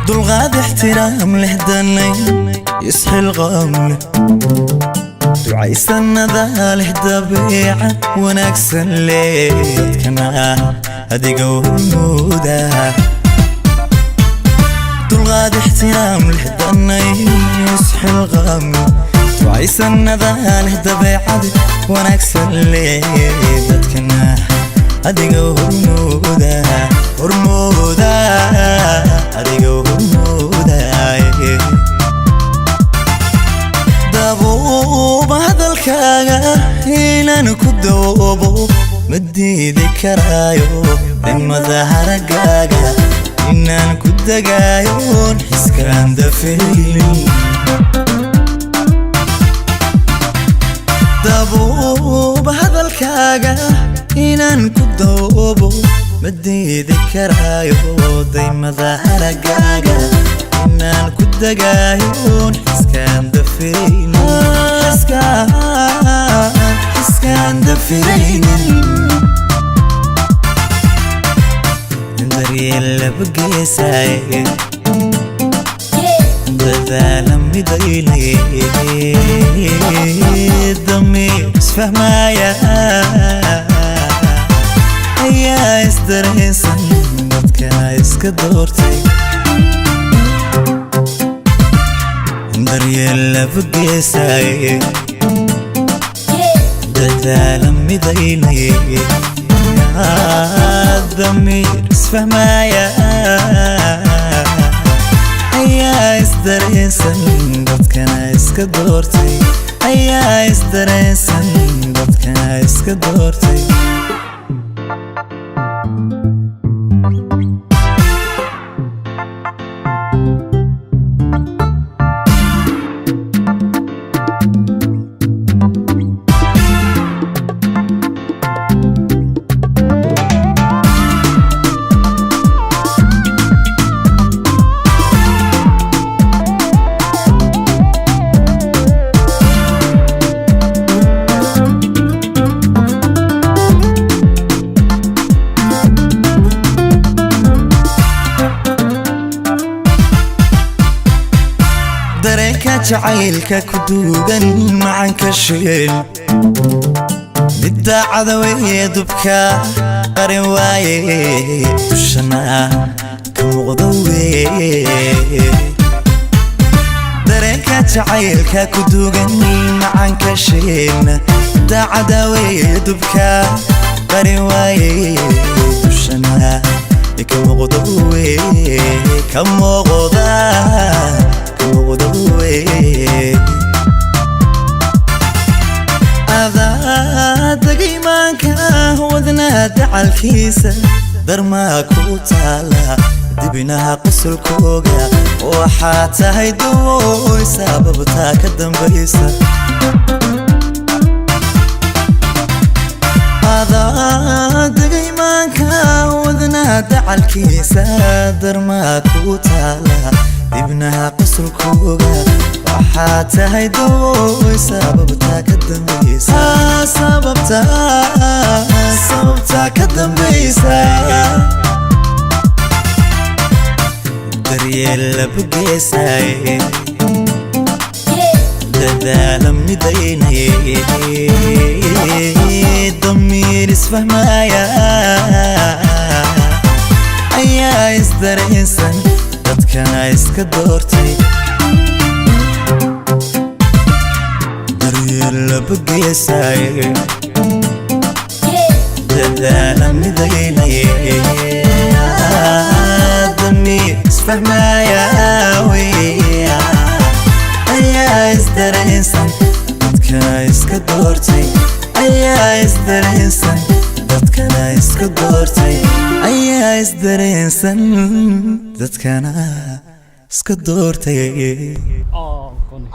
Dulqaad ixtiraam leh danay isxilqaam leh ducaysanada leh dabeecad wanaagsan leh dadkana adiga hormooda. Dulqaad ixtiraam leh danay isxilqaam leh ducaysanada leh dabeecad wanaagsan leh dadkana adiga hormooda, hormooda adiga hormooda. Dabuuba hadalkaaga inaan ku doobo ma diidi karaayo, dhimada haragaaga inaan ku dagaayoon xiskaan dafaynin. Dabuuba hadalkaaga inaan ku doobo ma diidi karaayo, daymada haragaaga inaan ku dagaayoon xiskaan dafiraynin, xiskaan dafiraynin. Daryeel laba geesaaye, dadaala midaynay, damiir isfahmaya ayaa isdareensan dadkana iska doortay. Daryeel laba geesaaye, dadaala midaynay, damiir isfahmaya ayaa isdareensan dadkana iska doortay, ayaa isdareensan dadkana iska doortay. Dareenka jacaylka ku duugan macanka sheel midda cadaweye dubka qarin waaye, dushana ka muuqda weye. Dareenka jacaylka ku duugan macanka sheelna midda cadaweye dubka qarin waaye, dushana ka muuqda weye, ka muuqda, ka muuqda weye. Adaa imaanka wadnaa dacalkiisa darmaa ku taala, dibinaha qosolkooga waxaa tahay dawooy sababtaa ka dambaysa. Adaa imaanka wadnaa dacalkiisa darmaa ku taala, dibnaha qosolkooga waxaa tahay dawooy sababtaa ka dambaysa, sababta, sababtaa ka dambaysa. Daryeel laba geesaaye, dadaala midaynay, damiir isfahmaya ayaa isdareensan dadkana iska doortay. Daryeel laba geesaaye, dadaala midaynay, damiir isfahmaya ayaa isdareensan dadkana iska doortay, Ayaa isdareensan, dadkana iska doortay. Ayaa isdareensan, dadkana iska doortay. Oh, funny.